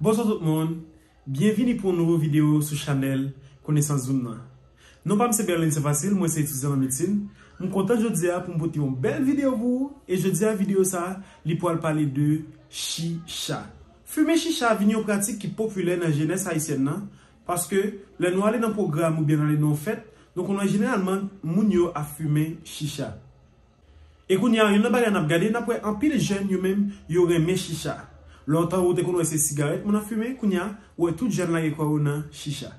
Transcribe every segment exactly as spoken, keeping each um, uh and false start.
Bonswa tout moun, byenvini pou yon nouvo videyo sou chanèl Konesans Zoom nan. Non pa m se Berlin Saint Facile, mwen se etidyan nan medsin. M kontan jodi a pou m pote yon bèl videyo pou ou, e jodi a videyo sa a, li pral pale de chicha. Fimen chicha vin yon pratik ki popilè nan jenès ayisyèn nan, paske lè nou ale nan pwogram oubyen nou ale nan yon fèt, nou konnen jeneralman moun yo ap fimen chicha. E kounye a, youn nan bagay n ap gade, n ap wè anpil jèn yo menm, yo renmen chicha. Lontan ou te konn wè se sigarèt moun ap fimen, kounye a, ou wè tout jèn lage kò yo nan chicha.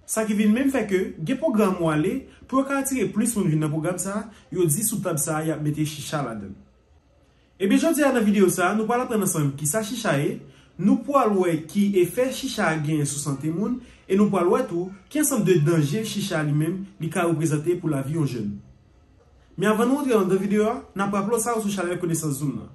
Sa ki vin menm fè ke gen pwogram ou ale, pou yo ka atire plis moun vin nan pwogram sa a, yo di sou tab sa a y ap mete chicha ladan l. Ebyen jodi a nan videyo sa a, nou pral aprann ansanm kisa chicha ye, nou pral wè ki efè chicha a genyen sou sante moun, e nou pral wè tou ki ansanm de danje chicha a li menm li ka reprezante pou lavi yon jèn. Men avan nou antre anndan videyo a, n ap raple w sa ou sou chanèl Konesans Zoom nan.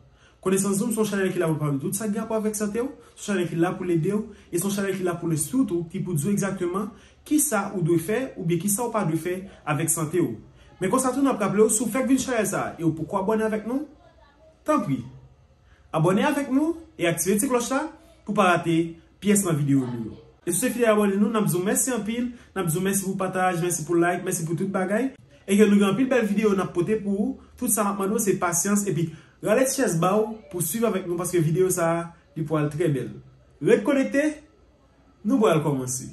Konesans Zoom se yon chanèl ki la pou l pale de tout sa ki gen rapò avèk sante w, se yon chanèl ki la pou l ede w, e se yon chanèl ki la pou l enstwi w tou, ki pou di w egzakteman kisa ou dwe fè oubyen kisa ou pa dwe fè avèk sante w. Men konsa tou n ap raple w, si w fèk vin sou chanèl sa a e ou poko abòne avèk nou, tanpri, abòne avèk nou e aktive ti klòch la pou w pa rate pyès nan videyo nou yo. E si w se fidèl abòne nou, n ap di w mèsi anpil, n ap di w mèsi pou pataj, mèsi pou like, mèsi pou tout bagay. E ke nou gen anpil bèl videyo n ap pote pou ou. Tout sa m ap mande w se pasyans epi rale ti chèz ba w pou w swiv avèk nou paske videyo sa a, li pral trè bèl. Ret konekte, nou pral kòmanse.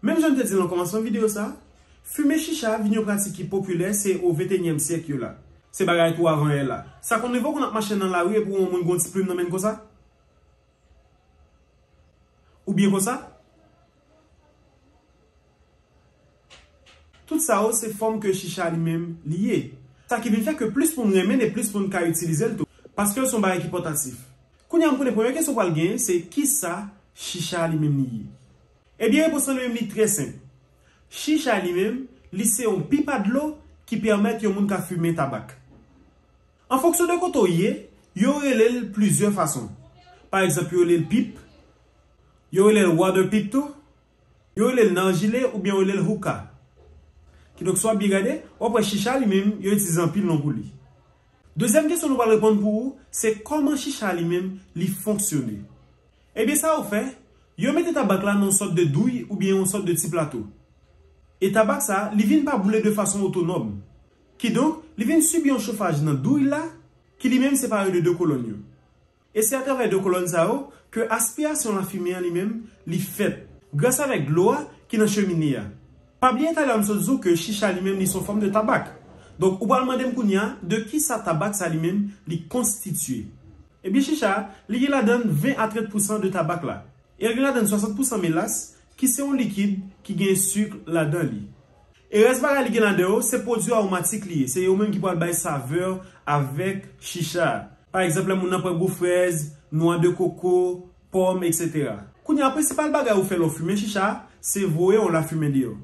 Menm jan m te di l nan kòmansman videyo sa, fimen chicha vin yon pratik ki popilè se o venteyinyèm syèk yo la. Se bagay tou avan yè la. Sa konn rive w konn ap mache nan lari epi w wè yon moun gen yon ti plim nan men l konsa? Oubyen konsa? Tout sa yo se fòm ke chicha li menm li ye. Sa ki vin fè ke plis moun renmen l e plis moun ka itilize l tou. Paske l se yon bagay ki pòtatif. Kounye a m konnen premye kesyon w pral genyen se kisa chicha li menm li ye? Ebyen repons lan li menm li trè senp. Chicha li menm, li se yon pipa dlo ki pèmèt yon moun ka fimen tabak. An fonksyon de kote w ye, yo rele l plizyè fason. Pa egzanp, yo rele l pip, yo rele l water pip tou, yo rele l nargile oubyen yo rele l hookah. Kidonk, si w ap byen gade, w ap wè chicha li menm, yo itilize anpil non pou li. Dezyèm kesyon nou pral reponn pou ou, se kòman chicha li menm, li fonksyone. Ebyen sa yo fè, yo mete tabak la nan yon sòt de douy oubyen yon sòt de ti plato. E tabak sa, li vin pa boule de fason otonòm. Kidonk, li vin sibi yon chofaj nan douy la, ki li menm separe de de kolòn yo. E se atravè de kolòn sa yo ke aspirasyon lafimen an li menm, li fèt, gras avèk dlo a ki nan chemine a. Pa bliye talè a m sot di w ke chicha li menm li se yon fòm de tabak. Donk, ou pral mande m kounye a de kisa tabak sa li menm li konstitye. Ebyen chicha, li gen ladan l ven a trant pousan de tabak la. E l gen ladan l swasant pousan melas, ki se yon likid ki gen sik ladan li. E rès bagay li gen ladan yo, se pwodui awomatik li ye. Se yo menm ki pral bay savè avèk chicha a. Pa egzanp, lè moun nan pran gou frèz, nwa de koko, pòm, etsetera. Kounye a, prensipal bagay ou fè lè w fimen chicha a, se voye yon lafimen deyò.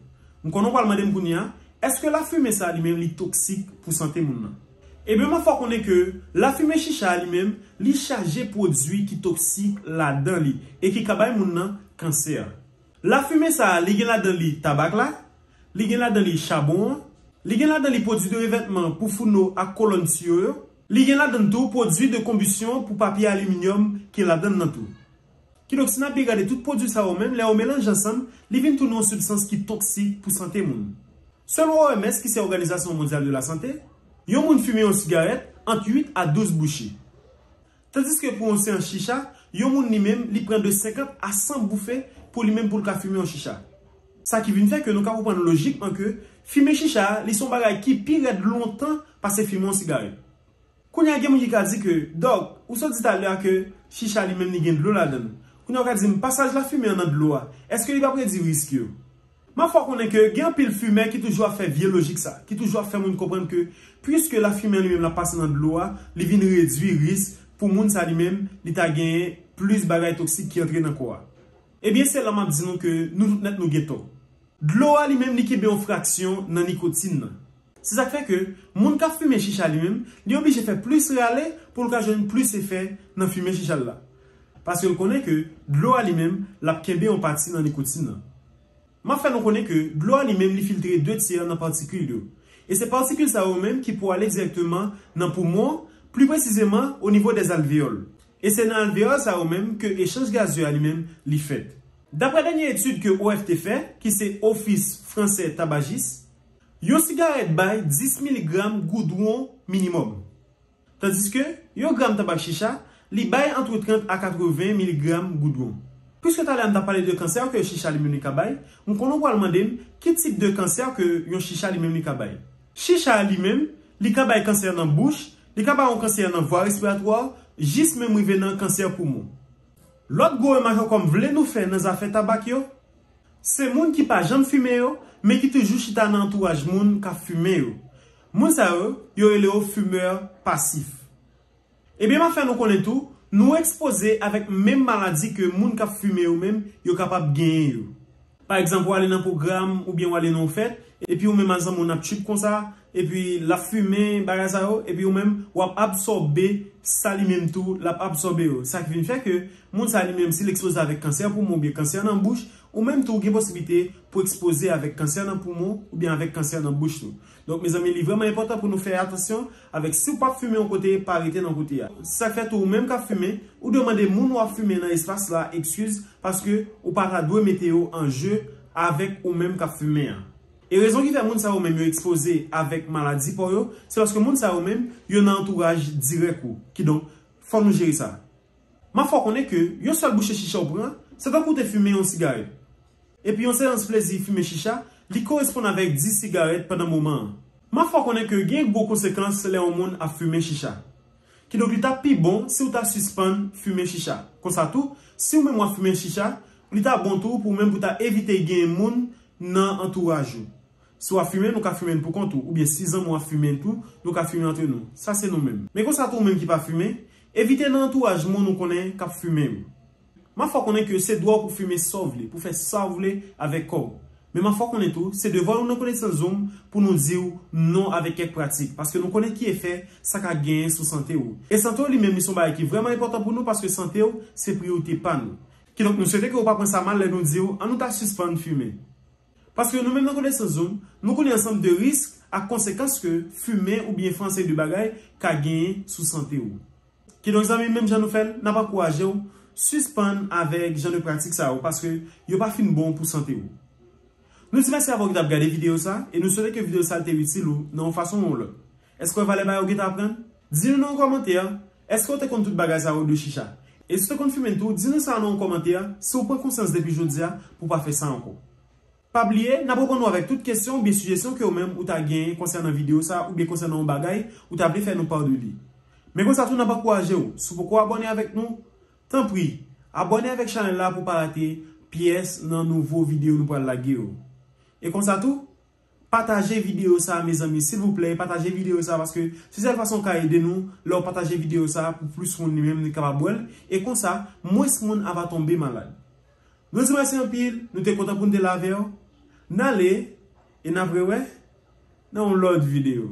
M konnen w pral mande m kounye a, èske lafimen sa a li menm li toksik pou sante moun nan? Ebyen, m ap fè w konnen ke lafimen chicha a li menm, li chaje pwodui ki toksik ladan li e ki ka bay moun nan kansè. Lafimen sa a, li gen ladan li tabak la, li gen ladan li chabon an, li gen ladan li pwodui de revètman pou founo ak kolòn tiyo yo, li gen ladan l tou pwodui de konbisyon pou papye aliminyòm ki ladan l nan tou. Kidonk, si n ap byen gade tout pwodui sa yo menm, lè yo melanje ansanm, li vin tounen yon sibstans ki toksik pou sante moun. Selon O M S, ki se Òganizasyon Mondyal de la Sante, yon moun fimen yon sigarèt ant uit a douz bouche. Tandiske pou yon seyans chicha, yon moun li menm, li pran de senkant a san boufe pou li menm pou l ka fimen yon chicha. Sa ki vin fè ke nou ka konprann lojikman ke fimen chicha a, li se yon bagay ki pi rèd lontan pase fimen yon sigarèt. Kounye a gen moun ki ka di ke, Dòk, ou sot di talè a ke chicha li menm li gen dlo ladan l. Kounye a ou ka di m, pasaj lafimen an nan dlo a, èske li p ap redui risk yo? M ap fè w konnen ke gen anpil fimè ki toujou ap fè vye lojik sa, ki toujou ap fè moun konprann ke piske lafimen an li menm l ap pase nan dlo a, li vin redui risk pou moun sa li menm, li ta genyen plis bagay toksik ki antre nan kò a. Ebyen, se la m ap di nou ke nou tout nèt nou gen tò. Dlo a li menm li kenbe yon fraksyon nan nikotin nan. Se sa k fè ke moun k ap fimen chicha li menm, li oblije fè plis rale pou l ka jwenn plis efè nan fimen chicha l la. Paske l konnen ke dlo a li menm, l ap kenbe yon pati nan nikotin nan. M ap fè nou konnen ke dlo a li menm li filtre de tyè nan patikil yo. E se patikil sa yo menm ki pou ale dirèkteman nan poumon, pli presizeman o nivo dèz alveyòl. E se nan alveyòl sa yo menm ke echanj gazye a li menm li fèt. Daprè dènye etid ke O F te fè, ki se Office Français Tabagistes, yon sigarèt bay dis miligram goudwon minimòm. Tandiske yon gram tabak chicha, li bay ant trant a katreven miligram goudwon. Piske talè a m t ap pale de kansè ke chicha li menm li ka bay, m konnen w pral mande m ki tip de kansè ke yon chicha li menm li ka bay. Chicha a li menm, li ka bay kansè nan bouch, li ka bay yon kansè nan vwa respiratwa, jis menm rive nan kansè poumon. Lòt gwo remak ankò m vle nou fè nan zafè tabak yo, se moun ki pa janm fimen yo, men ki toujou chita nan antouraj moun k ap fimen yo. Moun sa yo, yo rele yo fimè pasif. Ebyen, m ap fè nou konnen tou, nou ekspoze avèk menm maladi ke moun k ap fimen yo menm, yo kapab genyen yo. Pa egzanp, w ale nan pwogram oubyen w ale nan yon fèt, epi ou menm ak zanmi w n ap trip konsa, epi l ap fimen bagay sa yo, epi ou menm w ap absòbe sa li menm tou, l ap absòbe yo. Sa ki vin fè ke moun sa li menm, si l ekspoze avèk kansè poumon oubyen kansè nan bouch, ou menm tou ou gen posiblite pou ekspoze avèk kansè nan poumon oubyen avèk kansè nan bouch tou. Donk, mezanmi, li vrèman enpòtan pou nou fè atansyon avèk si w p ap fimen yon kote, pa rete nan kote a. Sa k fè tou, ou menm k ap fimen, ou dwe mande moun w ap fimen nan espas la eskiz, paske ou pa ta dwe mete yo an je avèk ou menm k ap fimen an. E rezon ki fè moun sa yo menm yo ekspoze avèk maladi po yo, se paske moun sa yo menm, yo nan antouraj dirèk ou. Kidonk, fò nou jere sa. M ap fè w konnen ke yon sèl bouche chicha w pran, se tankou w te fimen yon sigarèt. Epi yon seyans plezi fimen chicha, li koresponn avèk dis sigarèt pandan moman an. M ap fè w konnen ke gen gwo konsekans lè yon moun ap fimen chicha. Kidonk, li t ap pi bon si w ta sispann fimen chicha. Konsa tou, si w menm w ap fimen chicha, li ta bon tou pou w menm pou w ta evite genyen moun nan antouraj ou. Si w ap fimen, nou ka fimen n pou kont ou, oubyen si zanmi w ap fimen tou, nou ka fimen antre nou. Sa se nou menm. Men konsa tou, ou menm ki pa fimen, evite nan antouraj moun ou konnen k ap fimen yo. M ap fè w konnen ke se dwa w pou fimen sa w vle, pou fè sa w vle avèk kò w. Men m ap fè w konnen tou, se devwa nou nan Konesans Zoom pou nou di w non avèk kèk pratik, paske nou konnen ki efè sa ka genyen sou sante w. E sante w li menm, li se yon bagay ki vrèman enpòtan pou nou, paske sante w se priyorite pa nou. Kidonk, nou swete ke w pa pran sa mal lè nou di w, ann nou ta sispann fimen. Paske nou menm nan Konesans Zoom, nou konnen ansanm de risk ak konsekans ke fimen oubyen fè yon seri de bagay ka genyen sou sante w. Kidonk, zanmi, menm jan nou fè l, n ap ankouraje w, sispann avèk jan de pratik sa yo, paske yo pa fin bon pou sante w. Nou di mèsi avè w ki t ap gade videyo sa, e nou swete ke videyo sa te itil ou nan yon fason ou yon lòt. Èske w wè valè bagay ou gentan aprann? Di nou nan yon kòmantè, èske w te konn tout bagay sa yo de chicha? E si w te konn fimen tou, di nou sa nan yon kòmantè, si w pran konsyans depi jodi a, pou w pa fè sa ankò. Pa bliye, n ap reponn ou avèk tout kesyon oubyen sijesyon ke ou menm ou ta genyen konsènan videyo sa oubyen konsènan yon bagay ou ta vle fè nou pa de li. Men konsa tou n ap ankouraje w, si w poko abòne avèk nou, tanpri, abòne avèk chanèl la pou w pa rate pyès nan nouvo videyo nou pral lage yo. E konsa tou, pataje videyo sa, mezanmi, silvouplè, pataje videyo sa, paske se sèl fason w ka ede nou, lè w pataje videyo sa pou plis moun li menm li kapab wè l, e konsa, mwens moun ava tonbe malad. Nou di mèsi anpil, nou te kontan pou n te la avè w. N ale, e n ap rewè nan yon lòt videyo.